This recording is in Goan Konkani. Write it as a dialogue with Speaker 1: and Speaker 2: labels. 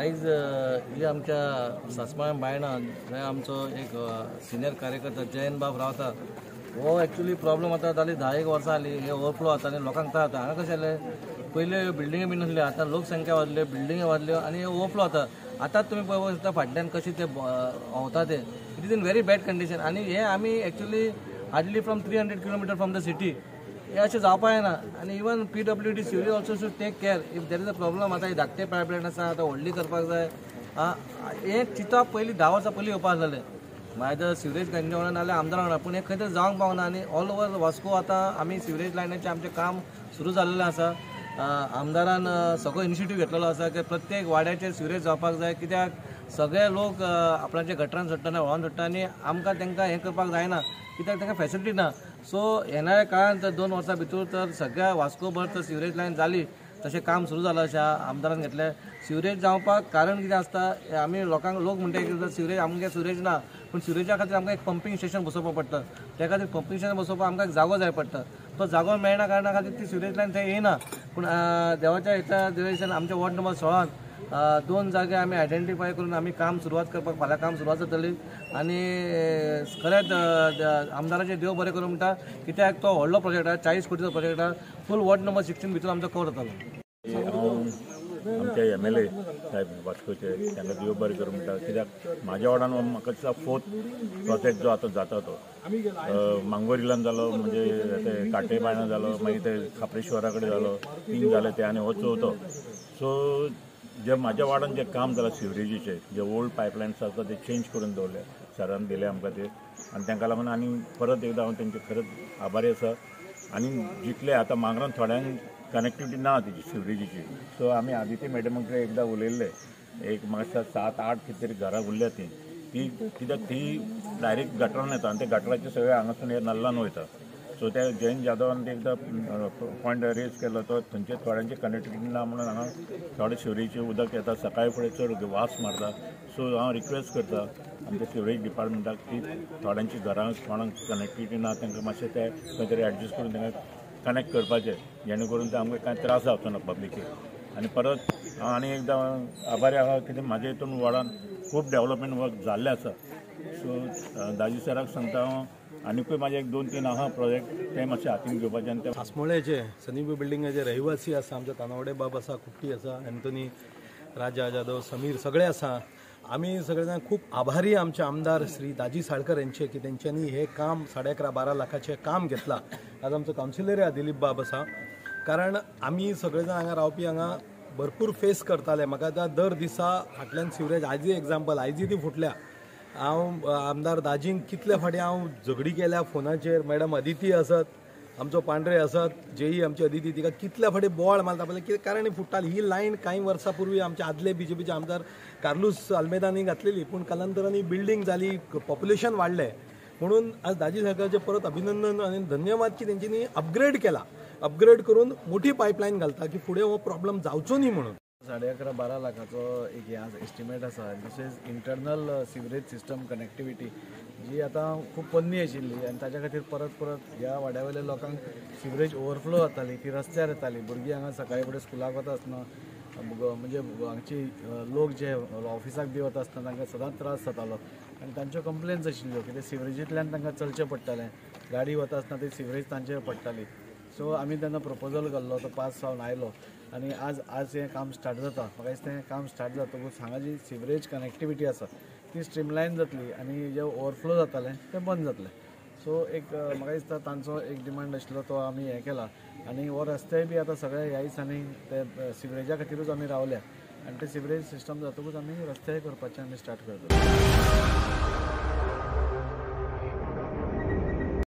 Speaker 1: आयज ही आमच्या सासमाळ बायणा जंय आमचो एक सिनियर कार्यकर्ता जयंत बाब रावता, हो एक्चुअली प्रॉब्लम आतां जाली 10 एक वर्सां जाली, हे ओवरफ्लो जाता आनी लोकांक त्रास जाता. हांगा कशें जालें, पयले बिल्डिंगे बी नासल्यो, आतां लोकसंख्या वाडली, बिल्डिंगे वाडल्यो आनी ओवरफ्लो जाता. आतां तुमी पळोवपाक शकता फाटल्यान कशें ते व्हांवता ते, it is in very bad condition. आनी हे आमी actually hardly from 300 kilometre from the city, हे अशें जावपा जायना. आनी even PWD sewerage also should take care if there is a problem. आतां ही धाकटे पायपलायन आसा, आतां व्हडली करपाक जाय. हें चिंतप पयलीं 10 वर्सां पयलीं येवपा आसलेलें, मागीर सिवरेज कंजन नाल्यार आमदार वांगडा, पूण हें खंय तरी जावंक पावना. आनी ऑल ओवर वास्को आतां आमी सिवरेज लायनाचें आमचें काम सुरू जाल्लें आसा. आमदारान सगळो इनिशिएटीव घेतलेलो आसा की प्रत्येक वाड्याचेर सिवरेज जावपाक जाय, कित्याक सगळे लोक आपणाच्या गटरान सोडटा, व्हांवन सोडटा आनी आमकां तांकां हें करपाक जायना, कित्याक तांकां फॅसिलिटी ना. सो येणाऱ्या काळान तर 2 वर्सां भितर तर सगळ्या वास्कोभर तर सिवरेज लायन जाली, तशें काम सुरू जालां अशें आमदारान घेतलें. सिवरेज जावपाक कारण कितें आसता, आमी लोकांक लोक म्हणटा की सिवरेज आमगे सिवरेज ना, पूण सिवरेजा खातीर आमकां एक पंपींग स्टेशन बसोवपाक पडटा. त्या खातीर पंपींग स्टेशन बसोवपाक आमकां एक जागो जाय पडटा, तो जागो मेळना कारणा खातीर ती सिवरेज लायन थंय येना. पूण देवाच्या हेच्या देवेशन आमच्या वॉर्ड नंबर 16 2 जागे आमी आयडेंटिफाय करून आमी काम सुरवात करपाक फाल्यां काम सुरवात जातली. आनी खरेंच आमदाराचें देव बरें करूं म्हणटा, कित्याक तो व्हडलो प्रोजेक्ट आसा, 40 कोटीचो प्रोजेक्ट आसा, फूल वॉर्ड नंबर 16 भितर आमचो कवर जातलो.
Speaker 2: आमचे MLA साहेब वास्कोचे तांकां देव बरें करूं म्हणटा, कित्याक म्हाज्या वॉर्डान म्हाका दिसता 4th project जो आतां जाता तो मांगोरिलान जालो, म्हणजे ते काटे बायणा जालो, मागीर ते खाप्रेश्वरा कडेन जालो, 3 जाले ते आनी हो 4थो. सो जे म्हाज्या वार्डान जें काम जालां सिवरेजीचें, जे ओल्ड पायपलायन्स आसा ते चेंज करून दवरले सरान दिले आमकां ते, आनी तांकां लागून आनी परत एकदां हांव तेंचे खरेंच आभारी आसा. आनी जितले आतां मांगरान थोड्यांक कनेक्टिविटी ना तेजी सिवरेजीची, सो आमी आदिती मॅडमा कडेन एकदां उलयल्ले, एक म्हाका 7-8 कितें तरी घरां उरल्या ती कित्याक ती डायरेक्ट गटरान येता आनी ते गटराचे सगळे हांगासून हे नल्लान वयता. सो त्या जयंत जाधवान एकदां पॉयंट रेज केलो, तो थंयचे थोड्यांचे कनेक्टिविटी ना म्हणून हांगा थोडे सिवरेजीचें उदक येता, सकाळी फुडें चड वास मारता. सो हांव रिक्वेस्ट करता आमच्या सिवरेज डिपार्टमेंटाक की थोड्यांची घरां कोणाक कनेक्टिविटी ना तांकां मातशें ते खंय तरी एडजस्ट करून तांकां कनेक्ट करपाचें, जेणे करून ते आमकां कांय त्रास जावचो ना पब्लिकेक. आनी परत हांव आनी एकदां आभारी आसा कित्याक म्हाज्या हितून वॉर्डान खूब डेवलपमेंट वर्क जाल्लें आसा. सो दाजी सराक सांगता हांव आनिकूय म्हाजे 1, 2, 3 आहा प्रोजेक्ट ते मातशे हातीन घेवपाचे. आनी ते
Speaker 3: सासमोळ्याचे सनीबी बिल्डिंगाचे रहिवासी आसा, आमचे तानावडे बाब आसा, कुट्टी आसा, एंथनी, राजा जाधव, समीर सगळे आसा. आमी सगळे जाण खूब आभारी आमचे आमदार श्री दाजी साळकर यांचे की तेंच्यांनी हे काम 11.5-12 लाखाचें काम घेतलां. आज आमचो कावन्सिलर आहा दिलीप बाब आसा, कारण आमी सगळे जाण हांगा रावपी हांगा भरपूर फेस करताले. म्हाका आतां दर दिसा फाटल्यान सिवरेज, आयजी एग्जाम्पल आयजी ती फुटल्या. हांव आमदार दाजींक कितले फाटीं हांव झगडी केल्या फोनाचेर, मॅडम अदिती आसत, आमचो पांढरे आसत, जेई आमची अदिती, तिका कितल्या फाटीं बोवाळ मारता पळय, कितें कारण फुट्टाली ही लायन. कांय वर्सां पूर्वी आमचे आदले BJPचे आमदार कार्लूस आल्मेदानी घातलेली, पूण कालांतरान बिल्डींग जाली, पॉप्युलेशन वाडलें, म्हणून आज दाजी सरकारचें परत अभिनंदन आनी धन्यवाद की तेंच्यांनी अपग्रेड केला, अपग्रेड करून मोठी पायपलायन घालता की फुडें हो प्रॉब्लम जावचो न्ही म्हणून.
Speaker 4: 11.5-12 लाखाचो एक हे एस्टिमेट आसा. तशेंच इंटरनल सिवरेज सिस्टम कनेक्टिविटी जी आतां खूब पोन्नी आशिल्ली आनी ताच्या खातीर परत परत ह्या वाड्या वयल्या लोकांक सिवरेज ओवरफ्लो जाताली, ती रस्त्यार येताली. भुरगीं हांगा सकाळी फुडें स्कुलाक वता आसतना, म्हणजे हांगची लोक जे ऑफिसाक बी वता आसतना तांकां सदांच त्रास जातालो आनी तांच्यो कंप्लेन्स आशिल्ल्यो की ते सिवरेजींतल्यान तांकां चलचें पडटालें, गाडी वता आसतना ती सिवरेज तांचेर पडटाली. सो आमी तेन्ना प्रपोजल घाल्लो, तो पास जावन आयलो आनी आज आज हें काम स्टार्ट जाता. म्हाका दिसता हें काम स्टार्ट जातकूच हांगा जी सिवरेज कनेक्टिविटी आसा ती स्ट्रीमलायन जातली आनी जें ओवरफ्लो जातालें तें बंद जातलें. सो एक म्हाका दिसता तांचो एक डिमांड आशिल्लो तो आमी हें केला आनी हो रस्तेय बी आतां सगळे ह्या दिसांनी ते सिवरेजा खातीरूच आमी रावल्या आनी ते सिवरेज सिस्टम जातकूच आमी रस्तेय करपाचें आमी स्टार्ट करतले.